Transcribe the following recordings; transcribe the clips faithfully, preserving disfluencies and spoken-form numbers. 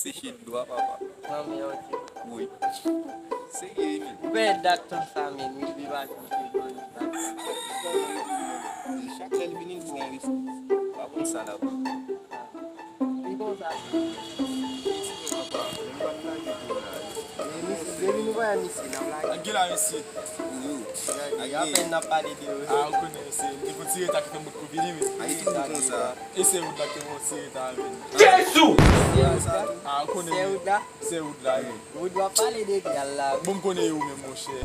Seche dlo a, papa. Manmi, ok. Wi. Serye, men. Ou pè dat tan sa, men. Wi, li va di ke manmi. Chak lè l vini, l pran risk. Pa konn sa l ap. Li konsa. Depi nou wè misye, n ap lage. Ak ki la, mesye? Yo, yo. Apèn n ap pale de yo. Ah, ou konnen, mesye. M te fon ti reta ki fè m bout kou vini, men. Ay, tou konsa. E se ou la ki fon ti reta, men. Jezi! Ah, ou konnen. Se ou la. Se wood la, wi. Wood w ap pale de gyal la, wi. Bon, m konnen e ou menm, monchè. E,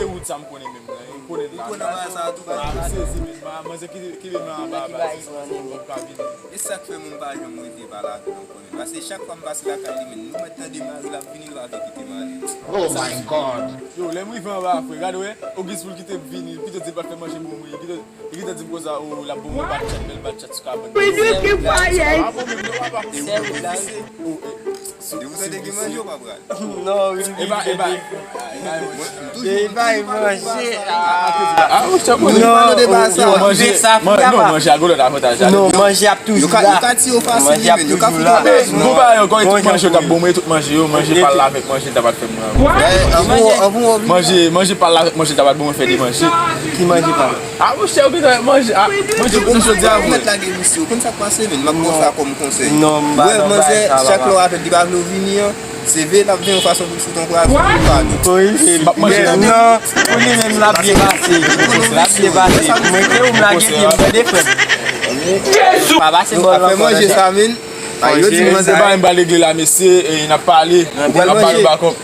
e wood sa m konnen menm, la. M konnen l la. Ou konnen bagay sa a tou, ah, m sezi, men. Ma, manzè ki, ki vin nan anba, anba, se sa, m pa vini. E sa k fè moun pa janm rete pa lavi, non, konnen. Paske chak fwa m pase lakay li, men, nou mèt tande mari l ap vini, l pa vle kite mari l. Oh my God! Yo, lè m rive anba, frè, gade, wè, Ogis pou l kite m vini, pito di l pa t fè manje pou mwen, pito, li kite di m konsa, oh, l ap bon, mwen bat chat, men l bat chat sou kabann. Sè ou la. Depi w tande gen manje, w pa pral. Non, wi, wi. E pa, e pa, e pa manje. Ah, monchè, manje. Non, manje, non, manje a gwo lòt avantaj la. Non, manje ap toujou la. Yo ka, yo ka tiye w fasil, men yo ka fout w anba. Bon, pa yo, kòm tout manje yo t ap bon, mwen tout manje yo, manje pa l avèk manje, ta pa t fè mwen. Manje, manje pa l avèk manje, ta pa t bon, mwen fè de manje. Ki manje pa l? Ah, monchè, ou gentan manje. Ah, manje pou jodi a, mwen. Mèt lage misye, ou konn sa k pase, men m ap ba w sa kòm konsèy. Non, m pa nan bagay sa, papa. Ou wè, manzè, chak lè w avè l, li pa vle w vini an, se veye l ap veye yon fason pou l fout yon pwazon pou l pa nou. Wi. M ap manje la. Non, pou li menm, l ap byen pase. L ap byen pase. Mwen, ke ou m lage pye m, tande, frè m. Jezi! Pa pase bò l ankò, tande. Fè manje sa, men. Ay, yo di manzè. Se pa m pa regle la, mesye, e, n ap pale. N ap pale bakòp.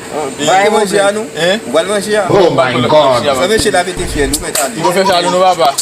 Bay manje a nou. Hein? Ou pral manje a? Oh my God. Sa mesye la pete fyèl, ou mèt ale. Ou fè sa, nou, papa.